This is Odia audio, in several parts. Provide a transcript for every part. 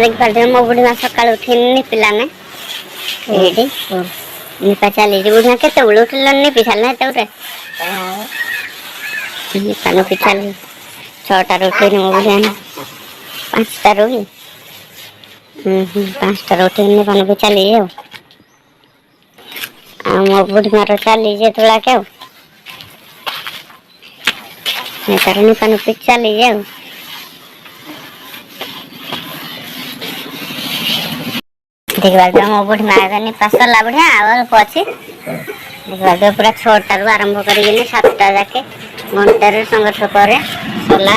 ଦେଖିପାରୁଥିବେ, ମୋ ବୁଢ଼ୀ ମା ସକାଳୁ ଉଠି ନିପିଲାନେ। ଏଇଠି ନିପା ଚାଲିଛି। ବୁଢ଼ୀ ମା, କେତେବେଳେ ଉଠିଲଣି? ନିପି ସାରିଲା ଏତେବେଳେ? ନିପା ନୁପି ଚାଲି 6ଟାରୁ ଉଠିନି ମୋ ବୁଢ଼ୀ ମା। 5ଟାରୁ କି? ହୁଁ, 5ଟାରୁ ଉଠିକି ନିପା ନୁପି ଚାଲିଛି। ଆଉ ମୋ ବୁଢ଼ୀ ମାର ଚାଲିଛି ଯେତେବେଳେ ଆଉ ତାର ନିପା ନୁପି ଚାଲିଛି। ଆଉ ଦେଖିପାରୁଥିବ, ମୋ ବୁଢ଼ୀ ମା ଏବେ ନିପା ସରିଲା ବଢ଼ିଆ, ଆଉ ଅଳ୍ପ ଅଛି। ଦେଖିପାରୁଥିବ, ପୁରା 6ଟାରୁ ଆରମ୍ଭ କରିକିନି 7ଟା ଯାକେ ଘଣ୍ଟାରେ ସଂଘର୍ଷ ପରେ ସରିଲା।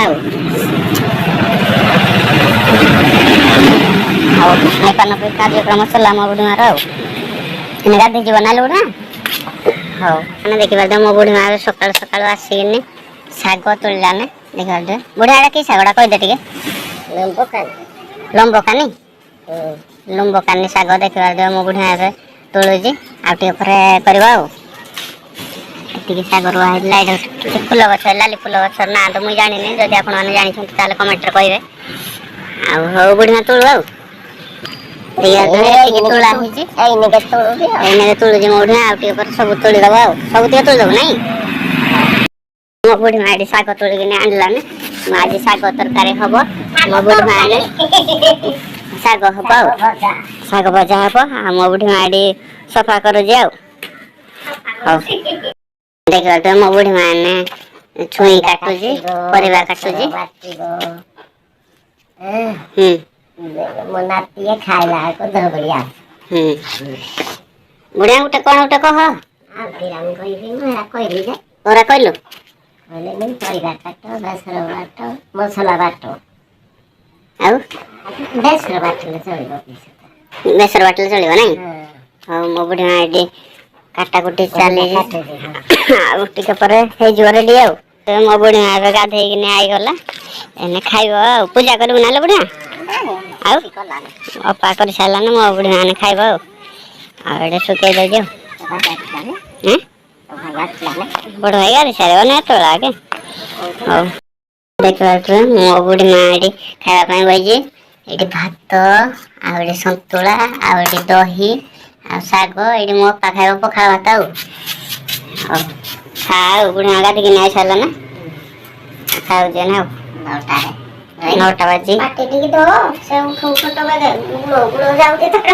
ଆଉ ନିପା ନୁପି କାର୍ଯ୍ୟକ୍ରମ ସରିଲା ମୋ ବୁଢ଼ୀ ମାର। ଆଉ ଏନେ ଗାଧେଇ ଯିବ ନା ବୁଢ଼ୀ ମା? ହଉ, ଆମେ ଦେଖିପାରୁଥିବ, ମୋ ବୁଢ଼ୀ ମା ଏବେ ସକାଳୁ ସକାଳୁ ଆସିକିନି ଶାଗ ତୋଳିଲାନେ। ଦେଖିପାରୁଥିବେ ବୁଢ଼ୀ, ଏଇଟା କି ଶାଗଟା କହିଦେ ଟିକେ। ଲମ୍ବକାନି। ଲମ୍ବକାନି ଶାଗ ଦେଖିପାରୁଥିବେ, ମୋ ବୁଢ଼ୀ ମା ଏବେ ତୋଳୁଛି, ଆଉ ଟିକେ ପରେ କରିବ। ଆଉ ଏତିକି ଶାଗ ରୁଆ ହେଇଥିଲା। ଏଇଟା କିଛି ଫୁଲ ଗଛ, ଲାଲି ଫୁଲ ଗଛ, ନାଁ ତ ମୁଇଁ ଜାଣିନି। ଯଦି ଆପଣମାନେ ଜାଣିଛନ୍ତି, ତାହେଲେ କମେଣ୍ଟରେ କହିବେ। ଆଉ ହଉ ବୁଢ଼ୀ ମା, ତୋଳୁ। ଆଉ ଏତିକି ତୋଳା ହେଇଛି। ଏଇନିକେ ତୋଳୁଛି। ଏଇନାକେ ତୋଳୁଛି ମୋ ବୁଢ଼ୀ ମା, ଆଉ ଟିକେ ପରେ ସବୁ ତୋଳିଦବ। ଆଉ ସବୁ ଟିକେ ତୋଳିଦବ ନାଇଁ? ମୋ ବୁଢ଼ୀ ମା ଏଠି ଶାଗ ତୋଳିକିନି ଆଣିଲାନି। ମୁଁ ଆଜି ଶାଗ ତରକାରୀ ହବ, ମୋ ବୁଢ଼ୀ ମା ଆଣିଲେ ଶାଗ ହବ। ଆଉ ଶାଗ ଭଜା ହବ। ଆଉ ମୋ ବୁଢ଼ୀ ମା ଏଠି ସଫା କରୁଛି। ଆଉ ହଉ, ଦେଖିପାରୁଥିବେ, ମୋ ବୁଢ଼ୀ ମା ଏନେ ଛୁଇଁ କାଟୁଛି, ପରିବା କାଟୁଛି। ହୁଁ। ମୋ ନାତିଏ ଖାଇଲା ବେଳକୁ ଧବଳି ଆସ। ହୁଁ, ବୁଢ଼ିଆ, ଗୋଟେ କଣ ଗୋଟେ କହ। ଆଉ କିରା ମୁଁ କହିବି? ମୁଁ ଏରା କହିଲି ଯେ। ଓରା କହିଲୁ। କହିଲେ ମୁଁ ପରିବା କାଟ, ବେସର ବାଟ, ମସଲା ବାଟ। ଆଉ ବେସର ବାଟିଲେ ଚଳିବ। ବେସର ବାଟିଲେ ଚଳିବ ନାଇଁ? ହଉ, ମୋ ବୁଢ଼ୀ ମା ଏଠି କାଟାକୁଟି ଚାଲିଛି, ଆଉ ଟିକେ ପରେ ହେଇଯିବ ରେଡି। ଆଉ ମୋ ବୁଢ଼ୀ ମା ଏବେ ଗାଧେଇକିନି ଆଇଗଲା, ଏନେ ଖାଇବ। ଆଉ ପୂଜା କରିବୁ ନାଲେ ବୁଢ଼ୀ ମା? ଆଉ ଅପା କରିସାରିଲାନି, ମୋ ବୁଢ଼ୀ ମା ଏନେ ଖାଇବ। ଆଉ ଆଉ ଏଠି ଶୁଖେଇ ଦଉଛି। ଆଉ ବଡ଼ ଭାଇ ଗାଧେଇ ସାରିବ ନା ଏତେବେଳେ ଆଗେ। ହଉ, ଦେଖିପାରୁଥିବେ, ମୋ ବୁଢ଼ୀ ମା ଏଠି ଖାଇବା ପାଇଁ ବଇଛି। ଏଠି ଭାତ, ଆଉ ଏଠି ସନ୍ତୁଳା, ଆଉ ଏଠି ଦହି ଆଉ ଶାଗ। ଏଇଠି ମୋ ଅପା ଖାଇବ ପଖାଳ ଭାତ। ଆଉ ହଉ, ଖା। ଆଉ ବୁଢ଼ୀ ମା ଗାଧିକି ଆଇ ସାରିଲା ନା ଖାଉଛି ନା? ଆଉ 9ଟାରେ। 9ଟା ବାଜି। ପାଟି ଟିକେ ଦೋ, ସେ ଉଠୁ ଉଠୁ ଗୁଳ ଗୁଳ ଯାଉଛି ତାର।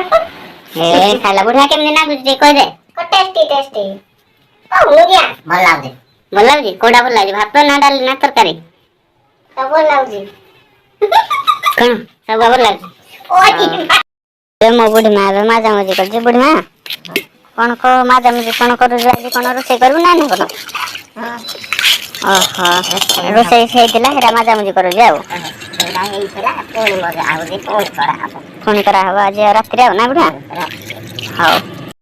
ଏ ଖାଇଲା। ବୁଢ଼ୀ ମା, କେମିତି ନାଗୁଛି ଟିକେ କହିଦେ। ଟେଷ୍ଟି ଟେଷ୍ଟି, କହୁନୁ କିଆ ଭଲ ଲାଗୁଛି। ଭଲ ଲାଗୁଛି? କୋଉଟା ଭଲ ଲାଗୁଛି, ଭାତ ନା ଡାଲି ନା ତରକାରୀ? ସବୁ ଭଲ ଲାଗୁଛି। କଣ ସବୁ ଭଲ ଲାଗୁଛି? ମୋ ବୁଢ଼ୀ ମା ଏବେ ମାଜାମଜି କରୁଛି। ବୁଢ଼ୀ ମା, କଣ କହ, ମାଜାମଜି କଣ କରୁଛୁ? ଆଜି କଣ ରୋଷେଇ କରିବୁ ନା ନା କଣ? ଓହୋ, ରୋଷେଇ ହେଇଥିଲା, ସେଟା ମାଜାମଜି କରୁଛି। ଆଉ ହେଇଥିଲା, ପୁଣି ମଜା ହଉଛି, ପୁଣି କରାହବ। ପୁଣି କରାହବ ଆଜି ଆଉ ରାତିରେ ଆଉ ନା ବୁଢ଼ା? ହଉ।